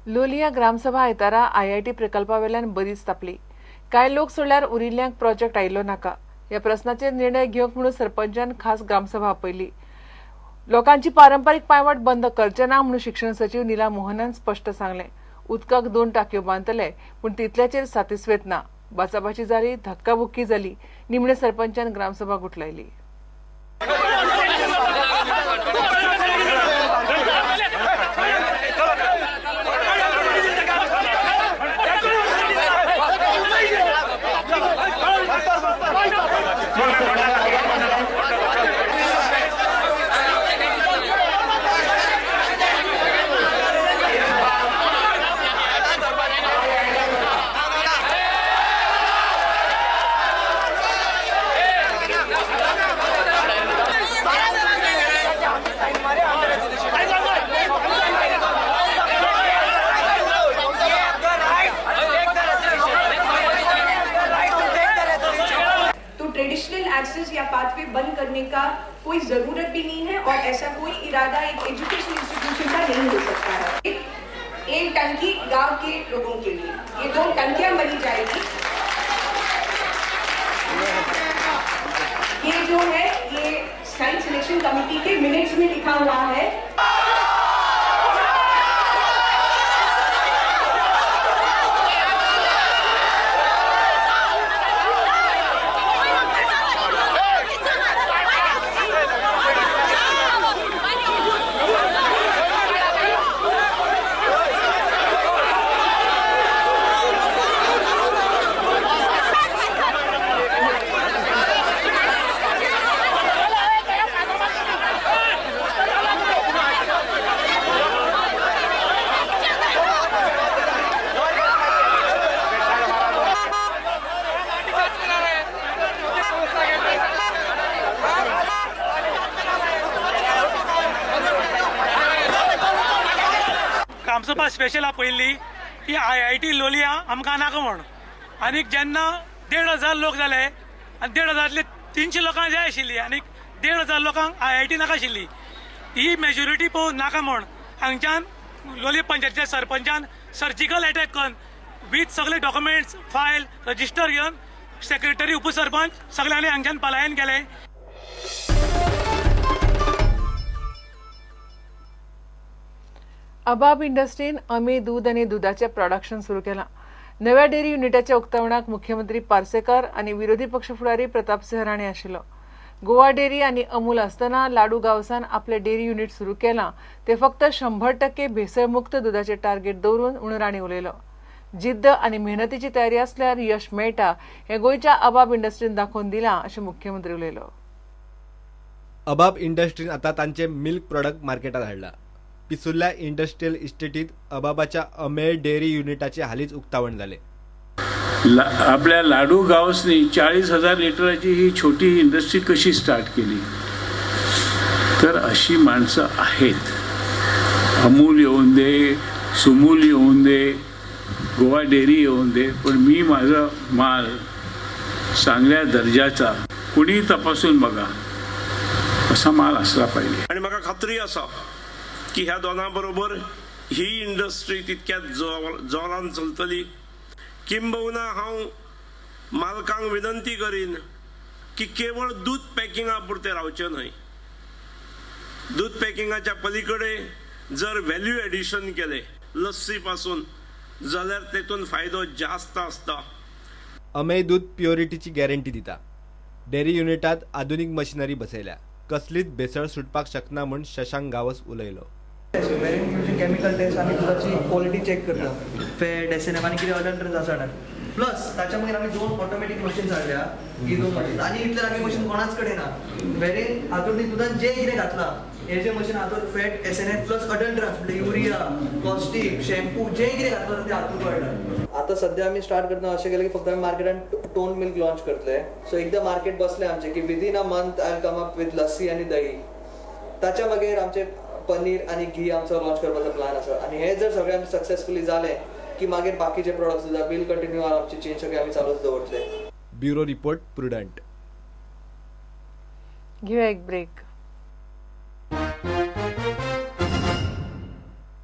लोलिया ग्रामसभा आयतारा आयआयटी प्रकल्पावेल्यान बरीच तापली. कांय लोक सोडल्यार उरिल्ल्यांक प्रोजेक्ट आयिल्लो नाका. ह्या प्रस्नाचेर निर्णय घेवंक म्हणून सरपंचान खास ग्रामसभा आपयली. लोकांची पारंपरीक पांयवाट बंद करचे ना म्हणून शिक्षण सचीव नीला मोहनान स्पश्ट सांगलें. उदकाक 2 टाकयो बांदतले पूण तितल्याचेर सातिस्वेत ना. बाचाबाची जाली, धक्काबुक्की जाली. निमणे सरपंचान ग्रामसभा गुठलायली. एक्सेस या पाथवे बंद करने का कोई जरूरत भी नहीं है और ऐसा कोई इरादा एक एजुकेशन इंस्टीट्यूशन का नहीं हो सकता है। एक टंकी गांव के लोगों के लिए, ये 2 टंकियां बनी जाएगी। ये जो है ये science selection committee K minutes में लिखा हुआ है। ग्रामसभा स्पेशल आपयल्ली की आयआयटी लोलिया आमकां नाका म्हूण. आनीक जेन्ना 1500 लोक जाले आनी 1500 300 लोकांक जाय आशिल्ली आनी 1500 लोकांक आयआयटी नाका आशिल्ली. ही मेजॉरिटी पळोवन नाका म्हूण हांगच्यान लोलये पंचायतीच्या सरपंचान सर्जिकल एटॅक करून वीथ सगळे डॉक्युमेंट्स फायल रजिस्टर घेवन सेक्रेटरी उपसरपंच सगळ्यांनी हांगच्यान पलायन केलें. अबाब इंडस्ट्रीन अमे दूद आनी दुदाचें प्रोडक्शन सुरू केलां. नव्या डेअरी युनिटाच्या उक्तावणाक मुख्यमंत्री पार्सेकर आनी विरोधी पक्ष फुडारी प्रतापसिंह राणे आशिल्लो. गोवा डेअरी आनी अमूल आसतना लाडू गांवसान आपलें डेअरी युनिट सुरू केलां ते फक्त 100% भेसळमुक्त दुदाचें टार्गेट दवरून म्हूण राणे उलयलो. जिद्द आनी मेहनतीची तयारी आसल्यार यश मेळटा हें गोंयच्या अबाब इंडस्ट्रीन दाखोवन दिलां अशें मुख्यमंत्री उलयलो. अबाब इंडस्ट्रीन आतां तांचे मिल्क प्रोडक्ट मार्केटात हाडला. पिसुर्ल्या इंडस्ट्रियल इस्टेटीत अबाबाच्या अमेय डेअरी युनिटाचे हालींच उक्तावण जालें. आपल्या लाडू गांवसनी 40,000 लिटराची ही छोटी इंडस्ट्री कशी स्टार्ट केली, तर अशी माणसं आहेत. अमूल येऊन दे, सुमूल येऊन दे, गोवा डेअरी येऊन दे, पण मी माझा माल चांगल्या दर्जाचा कुणी तपासून बघा असा माल असला पाहिजे. आणि म्हाका खात्री आसा की ह्या दोनां बरोबर ही इंडस्ट्री तितक्यात जोरान चलतली. किंबहुना हांव मालकांक विनंती करीन की केवळ दूद पॅकिंगा पुरतें रावचें न्हय, दूद पॅकिंगाच्या पलीकडे जर व्हॅल्यू एडिशन केलें लस्सी पासून जाल्यार तेतून फायदो जास्त आसता. अमेय दूद प्युरिटीची गॅरंटी दिता. डेअरी युनिटात आधुनीक मशिनरी बसयल्या. कसलीच भेसळ सुटपाक शकना म्हूण शशांक गांवस उलयलो. केमिकल टेस्ट आमी दुदाची क्वॉलिटी चॅक करता, फॅट, एसएनएफ आनी कितें अडल्टरन्स आसा. प्लस ताच्या मागीर आमी 2 ऑटोमॅटीक मशीन्स हाडल्या. ही 2 मशीन आनी इतले लागीं मशीन कोणाच कडेन ना. वेरीन हातूंत दुदान जें कितें घातलां हें जें मशीन हातूंत फॅट, एसएनएफ प्लस अडल्टरन्स म्हणजे युरिया, कॉस्टीक, शॅम्पू जें कितें घातलां तें हातूंत कळटा. आतां सद्या आमी स्टार्ट करतना अशें केलें की फक्त आमी मार्केटान टोन मिल्क लॉन्च करतले. सो एकदां मार्केट बसलें आमचें की within a month I come up with lassi आनी दही. ताच्या मागीर आमचें पनीर आनी घी आमचो लॉन्च करपाचो प्लॅन आसा. आनी हे जर सगळें आमचें सक्सेसफुली जालें की मागीर बाकीचे प्रोडक्ट्स सुद्दां बील कंटिन्यू आमची चेन सगळें आमी चालूच दवरतले. Bureau report, Prudent. घेवया एक ब्रेक.